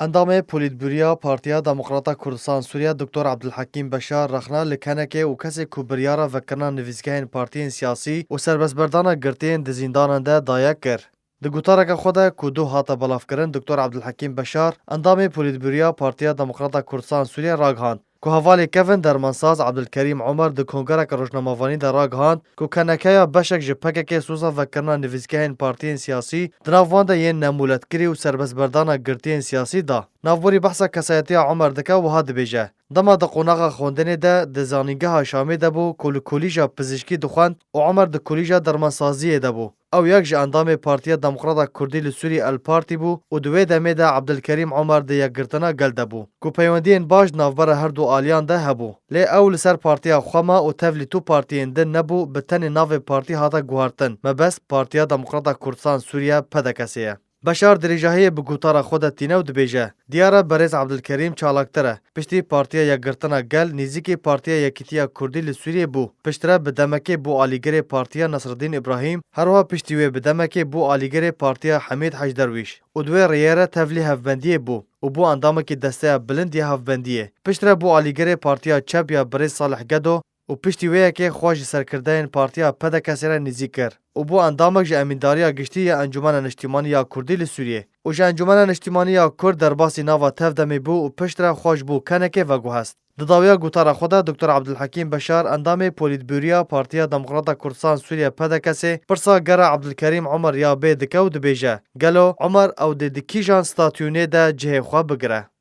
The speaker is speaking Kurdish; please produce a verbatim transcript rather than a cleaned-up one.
Endamê Polîtbûriya Partiya Demokrata Kurdistan Sûriye Doktor Abdulhekîm Beşar rexna li KNKê û kesê ku biryara vekirina nivîsgehên partiyên siyasî û serbestberdana girtiyên di zîndanan de daye kir. Di gotareke xwe de ku dû hate belavkirin, Doktor Abdulhekîm Beşar, endamê Polîtbûriya Partiya Demokrata Kurdistan Sûriye ragihand ku hevalê kevin dermansaz Abdulkerîm Omer di kongereke rojnamevanî de ragihand ku KNK'ya beşek ji PKK soza vekirina nivîsgehên partiyên siyasî di nav wan de yên nemûletkirî û serbestberdana girtiyên siyasî da. Navborî behsa kesayetiya Omer dike, wiha dibêje, dema di qonaxa xwendinê de di Zanîngeha Şamê de bû ku li kolîja pizîşkî dixwend û Omer di kolîja dermansaziyê de bû. Ew yek ji endamê Partiya Demokrata Kurdî li Sûriyê El Partî bû û di wê demê de Abdulkerîm Omer di Yekgirtina Gel de bû, ku peywendiyên baş di navbera her du aliyan de hebû. Lê ew li ser partiya xwe ma û tevlî tu partiyên din nebû, bi tenê navê partî hate guhartin, mebest Partiya Demokrata Kurdistan Sûriye, PDK'ê ye. Beşar dirêjahiyê bi gotara xwe de tîne û dibêje, diyar e berêz Abdulkerîm çalaktir e. Piştî Partiya Yekgirtina Gel nêzîkî Partiya Yekîtiya Kurdî li Sûriyê bû. Piştre bi demekê bû alîgirê Partiya Nasreddîn Îbrahîm, herwiha piştî wê bi demekê bû alîgirê Partiya Hemîd Hec Derwîş û di wê rêyê re tevlî hevbendiyê bû û bû endamekî desteya bilind ya hevbendiyê. Piştre bû alîgirê Partiya Çep ya birêz Salih Gedo û piştî wê yekê xwe ji serkirdeyên Partiya PDK'ê re nêzîk kir û bû endamek ji Emîndariya Giştî ya Encûmena Niştîmanî ya Kurdî li Sûriyê û ji Encûmena Niştîmanî ya Kurd derbasî nava Tevdemê bû û piştre xwe ji bo KNK'ê veguhest. Di dawiya gotara xwe de Doktor Abdulhekîm Beşar, endamê Polîtbûriya Partiya Demokrata Kurdistan Sûriye, PDK'ê, pirsa gera Abdulkerîm Omer ya bê dike û dibêje, gelo Omer ew dê di kîjan statûyê de cihê xwe bigire?